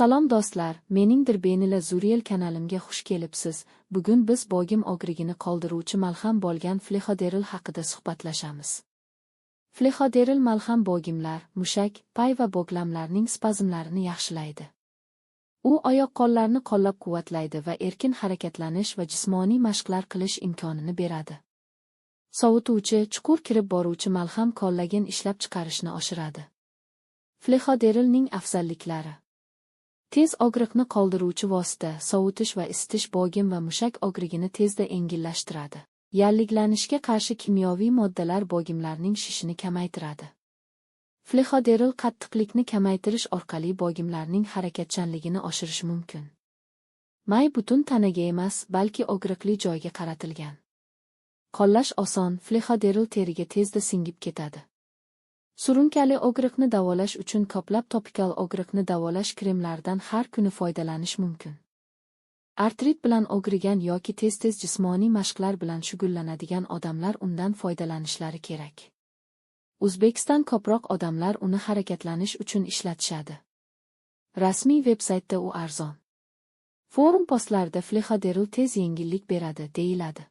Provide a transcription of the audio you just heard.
Salom do'stlar, meningdir Benila Zuriel kanalimga xush kelibsiz. Bugun biz bo'gim og'rig'ini qoldiruvchi malham bo'lgan Flexoderil haqida suhbatlashamiz. Flexoderil malham bo'gimlar, mushak, pay va bo'glamlarning spazmlarini yaxshilaydi. U oyoq-qo'llarni qo'llab-quvvatlaydi va erkin harakatlanish va jismoniy mashqlar qilish imkonini beradi. Sovutuvchi, chuqur kirib boruvchi malham kollagen ishlab chiqarishni oshiradi. Flexoderilning afzalliklari: Tez og'riqni qoldiruvchi vosita, sovutish va isitish bo'gim va mushak og'rig'ini tezda yengillashtiradi. Yallig'lanishga qarshi kimyoviy moddalar bo'gimlarning shishini kamaytiradi. Flexoderil qattiqlikni kamaytirish orqali bo'gimlarning harakatchanligini oshirish mumkin. May butun tanaga emas, balki og'riqli joyga qaratilgan. Qo'llash oson, Flexoderil teriga tezda singib ketadi. Surunkali og'riqni davolash uchun ko'plab topikal og'riqni davolash kremlaridan har kuni foydalanish mumkin. Artrit bilan og'rigan yoki tez-tez jismoniy mashqlar bilan shug'ullanadigan odamlar undan foydalanishlari kerak. O'zbekiston ko'proq odamlar uni harakatlanish uchun ishlatishadi. Rasmiy veb-saytda u arzon. Forum postlarida Flexoderil tez yengillik beradi, deyiladi.